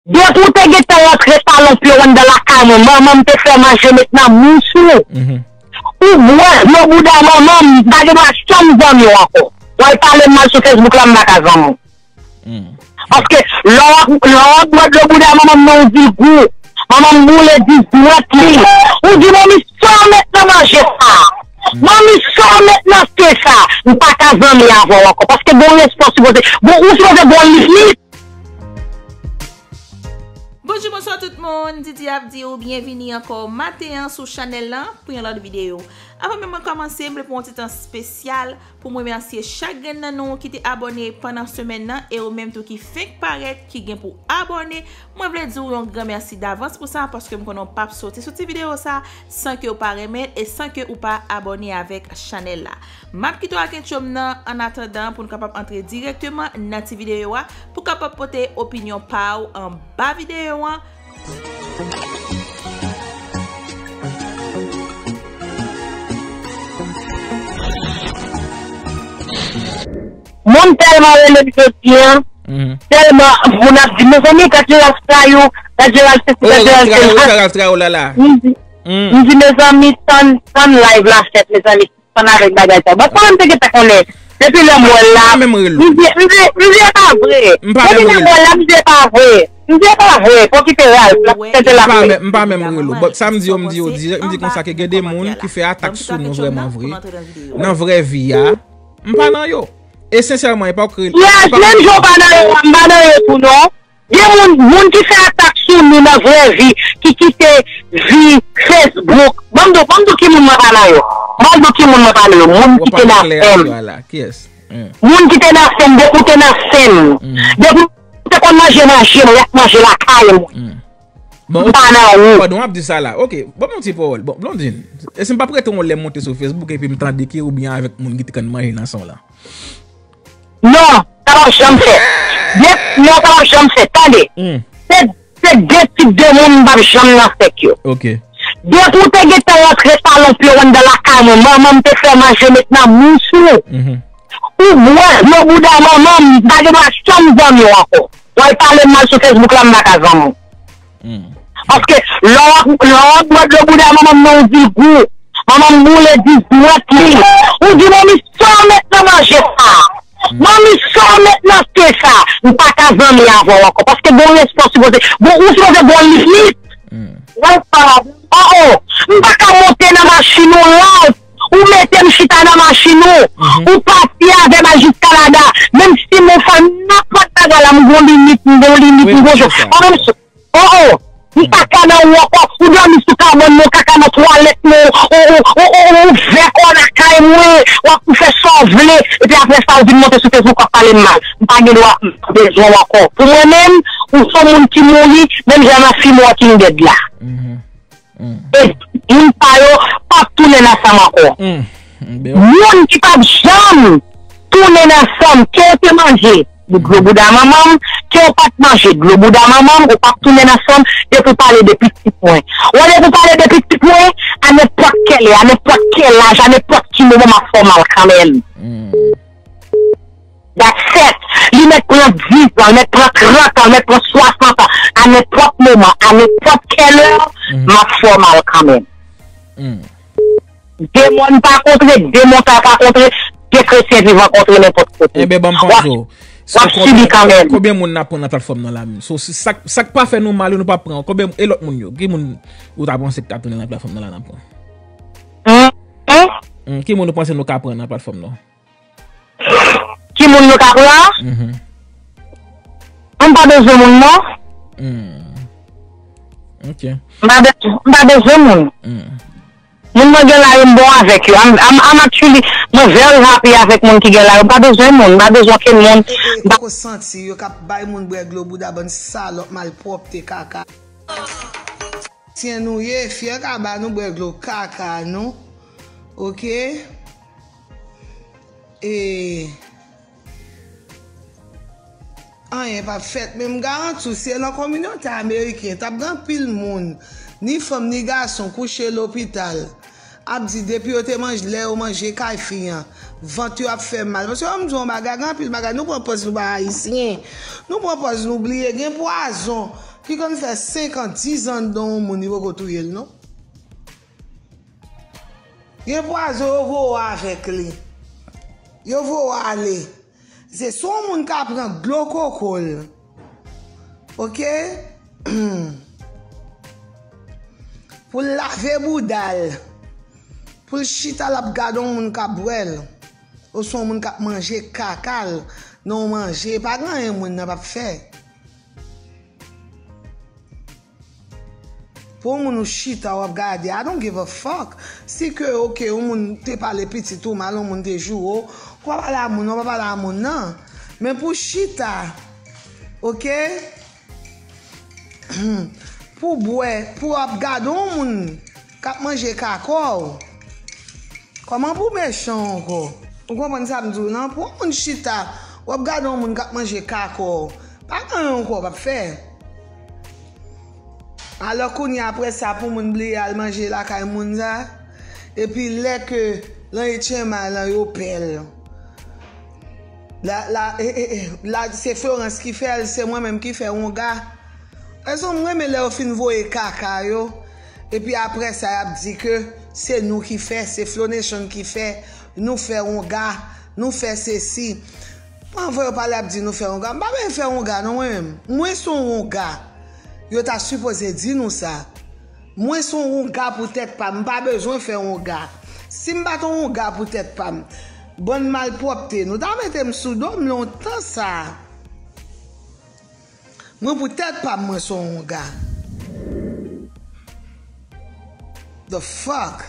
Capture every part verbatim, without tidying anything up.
Depi w te gentan rantre talon pye w anndan lakay mwen, manman m te fè manje met nan bouch ou. Ou bwè dlo bouda manman m, m pa gen dwa janm zanmi w ankò. W al pale m mal sou Facebook la, m pa ka zanmi w. Paske lè w ap, lè w ap bwè dlo bouda manman m nan, ou di gou. Manman m boule di dwèt li. Ou di manmi sa w met nan manje sa. Manmi sa w met nan te sa. M pa ka zanmi avè w ankò. Paske gon respè w sipoze, gon, ou sipoze gon limit. Bonjou, bonswa tout moun. Didi ap di w byenvini ankò maten an sou chanèl lan pou yon lòt videyo. Avan menm mwen kòmanse, m vle pran yon ti tan espesyal pou m remèsye chak grenn nan nou ki te abòne pandan semèn nan e ou menm tou ki fenk parèt ki gen pou abòne. Mwen vle di w yon gran mèsi davans pou sa paske m konnen w p ap soti sou ti videyo sa san ke w pa renmen l e san ke ou pa abòne avèk chanèl la. M ap kite w ak entwo m nan annatandan pou n kapab antre dirèkteman nan ti videyo a pou w kapab pote opinyon pa w anba videyo an. Moun tèlman rele m jodi a, tèlman moun ap di, mezanmi, gad Jeral Trayou, gad Jeral sesi, gad Jeral sela. M di, m di, mezanmi, tann, tann live la fèt, mezanmi, sispann avèk bagay sa. Bon, kòman m te gentan konnen? Depi lè m wè l la, m di, m di, m di, e pa vre. Depi lè m wè l la, m di, e pa vre. M di, e pa vre. Fò kite Ralph la, tete la. M pa menm rele w. But sa m di yo, m di yo dirèk, m di konsa ke gen de moun ki fè atak sou nou vrèman vre. Nan vrè vi a, m pa nan yo. E sensèman, e pa w k rele. Yes, menm jan w pa nan yo, m pa nan yo tou non. Gen moun, moun ki fè atak sou nou nan vrè vi, ki kite vi Facebook. Ban m di w, ban m di w ki moun mwen pa nan yo. Ban m di w ki moun mwen pa nan yo. Moun ki te nan fè m. Moun ki te nan fè m, depi w te nan fè m. Depi w te konn manje manje mwen, y ap manje lakay mwen. M pa nan ou. Pandan w ap di sa la, ok, ban m yon ti pawòl. Bon, Blondine, e si m p ap rete yon lè monte sou Facebook epi m tande ke ou byen avèk moun ki te konn manje nan san w lan? Non, sa p ap janm fèt. Byen, non, sa p ap janm fèt. Tande. Se, se de tip de moun m p ap janm nan sèk yo. Depi w te gentan rantre talon pye w anndan lakay mwen, manman m te fè manje met nan bouch ou. Ou bwè dlo bouda manman m, m pa gen dwa janm zanmi w ankò. W al pale m mal sou Facebook la, m pa ka zanmi w. Paske lè w ap, lè w ap bwè dlo bouda manman m nan, ou di gou. Manman m boule di dwèt li. Ou di manmi sa w met nan manje sa. Manmi sa w met nan te sa. M pa ka zanmi avè w ankò. Paske gon respè w sipoze, gon, ou sipoze gon limit. Ou pa, oh, oh. M pa ka monte nan machin ou live. Ou mete m chita nan machin ou. Ou pati avè m al jis Kanada. Menm si m fè nenpòt bagay la, m gon limit, m gon limit, m gon jan. Mwen menm, oh, oh. M pa ka nan ou ankò. Ou dòmi sou kabann mwen, ou kaka nan twalèt mwen, ou, ou, ou, ou, ou ouvè kò w lakay mwen, w ap fè sa w vle. Epi apre sa, ou vin monte sou Facebook, w ap pale m mal. M pa gen dwa, m pa bezwen w ankò. Pou mwen menm, ou se yon moun ki mouri, menm jan nan fim Walking Dead la. E moun pa yo p ap tounen nan san m ankò. Moun ki p ap janm tounen nan san m, ke w te manje dlo bouda manman m, ke w pa t manje dlo bouda manman m, ou p ap tounen nan san m, depi w pale de pitit mwen. Ou wè, depi w pale de pitit mwen, a nenpòt kèl lè, a nenpòt kèl laj, a nenpòt ki moman, m ap fè w mal kanmenm. That's it. Li mèt pran diz an, li mèt pran trant an, li mèt pran swasant an. A nenpòt moman, a nenpòt kèl lè, m ap fè w mal kanmenm. De mòn pa kontre, de monta pa kontre, de kretyen vivan kontre nenpòt kote. Enben, ban m pa di w. W ap sibi kanmenm. Konbyen moun n ap pran nan platfòm nan la menm? So, si sa, sa k pa fè nou mal yo, nou p ap pran. Konbyen, e lòt moun yo? Ki moun ou ta panse k ta tounen nan platfòm nan la n ap pran? Ki moun ou panse nou ka pran nan platfòm nan? Ki moun nou ka pran? Mwen pa bezwen moun non. M pa bezwen, m pa bezwen moun. Moun mwen gen la yo, m bon avèk yo. I'm, I'm, I'm actually, mwen very happy avèk moun ki gen la yo. M pa bezwen moun, m pa bezwen okenn moun. Epi ou poko santi yo k ap bay moun bwè dlo bouda, bann salòp malpwòpte kaka. Ayisyen nou ye, fyè ka ba nou bwè dlo kaka nou. Oke? E anyen p ap fèt, men m garanti w, si e lan kominote ameriken, t ap gen anpil moun, ni fanm, ni gason, kouche lopital, ap di depi yo te manje, lè yo manje kay fi an, vant yo ap fè mal. Paske ban m di w yon bagay, gen anpil bagay, nou pran pòz nou pa ayisyen. Nou pran pòz nou bliye, gen pwazon. ki konn fè senk an, diz an anndan yon moun, li poko touye l non. Gen pwazon yo voye w avèk li. Yo voye w ale. Se sou yon moun ka pran dlo koko l. Oke? Pou l lave bouda l. Pou l chita l ap gade yon moun k ap bwè l. Oswa yon moun k ap manje kaka l nan yon manje. Pa gen anyen moun nan p ap fè. Pou yon moun ou chita w ap gade, I don't give a fuck. Si ke, oke, yon moun te pale pitit ou mal, yon moun te joure w, ou pa pale a moun, ou pa pale a moun nan. Men pou chita, oke? Pou bwè, pou ap gade yon moun k ap manje kaka w. Kòman pou mechan ankò? Ou konprann sa m di w lan? Pou yon moun chita, w ap gade yon moun k ap manje kaka w. Pa gen anyen ankò w p ap fè. Alò kounye a, apre sa, pou moun bliye al manje lakay moun sa. Epi lè ke lanye tchenmay lan yo pè l. La, la, e, e, e, la, se Florence ki fè l, se mwen menm ki fè wonga. Rezon m renmen lè yo fin voye kaka yo. Epi apre sa, y ap di ke se nou ki fè, se Flow Nation ki fè, nou fè wonga, nou fè sesi. Mwen anvan yo pale ap di nou fè wonga. M pa bezwen fè wonga non mwen menm. Mwen se yon wonga. Yo ta sipoze di nou sa. Mwen se yon wonga pou tèt pa m. M pa bezwen fè wonga. Si m pa t yon wonga pou tèt pa m, bann malpwòpte, nou ta mete m sou do m lontan sa. Mwen pou tèt pa m, mwen se yon wonga. The fuck?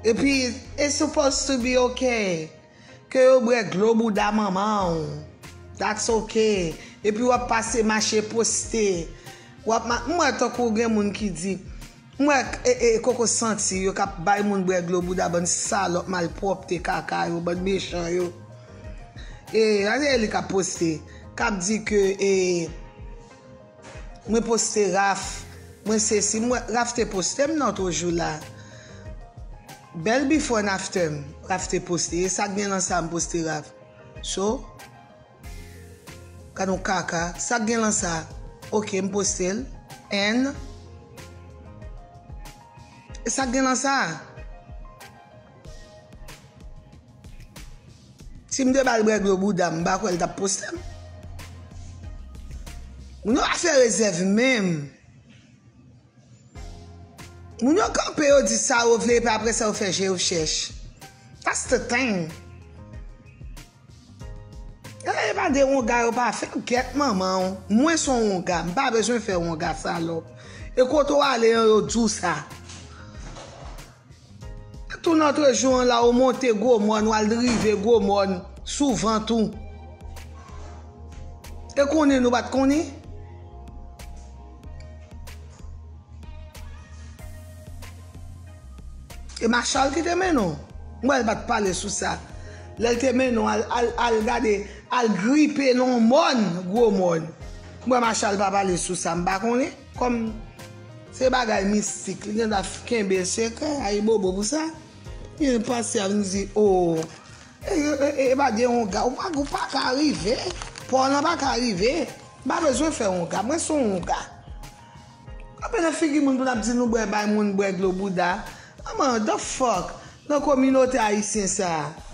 Epi, it's supposed to be okay. Ke yo bwè dlo bouda manman w. That's okay. Epi w ap pase mache poste. W ap ma-, m wè tankou gen moun ki di, m wè, e, e, koko santi yo k ap bay moun bwè dlo bouda, bann salòp, malpwòpte, kaka yo, bann mechan yo. E, gade li k ap poste, k ap di ke, e, mwen poste Raf, mwen sesi, m wè Raf te poste m nan lòt jou la. Bèl before and after m, Raf te poste. E sa k gen lan sa m poste Raf? So, gad yon kaka, sa k gen lan sa? Oke, m poste l. And, e sa k gen lan sa? Si m te ba l bwè dlo bouda m, m pa kwè l t ap poste m. Moun yo pa fè rezèv menm. Moun yo kanpe, yo di sa yo vle, epi apre sa yo fè je yo chèch. That's the thing. E pa de wonga yo pa fè, gèt manman w. Mwen se yon wonga, m pa bezwen fè wonga salòp. E kote w ale an, yo di w sa. Tou nan lòt jou an la, ou monte Gwo Mòn, ou al rive Gwo Mòn, souvan tou. E konnen nou pa t konnen? E Machal ki te mennen w. M wè l pa t pale sou sa. Lè l te mennen w al, al, al gade, al gripe nan yon mòn, Gwo Mòn. M wè Machal pa pale sou sa, m pa konnen. Kòm se bagay mistik, li gen dwa kenbe l sekrè, ayibobo pou sa. Li pase a vin di, o, e, e, e, e pa de wonga, ou pa, ou pa ka rive. Pò w lan pa ka rive. M pa bezwen fè wonga, mwen se yon wonga. Kanpe nan figi moun pou n ap di nou bwè, bay moun bwè dlo bouda. Manman, the fuck? Nan kominote ayisyen sa a.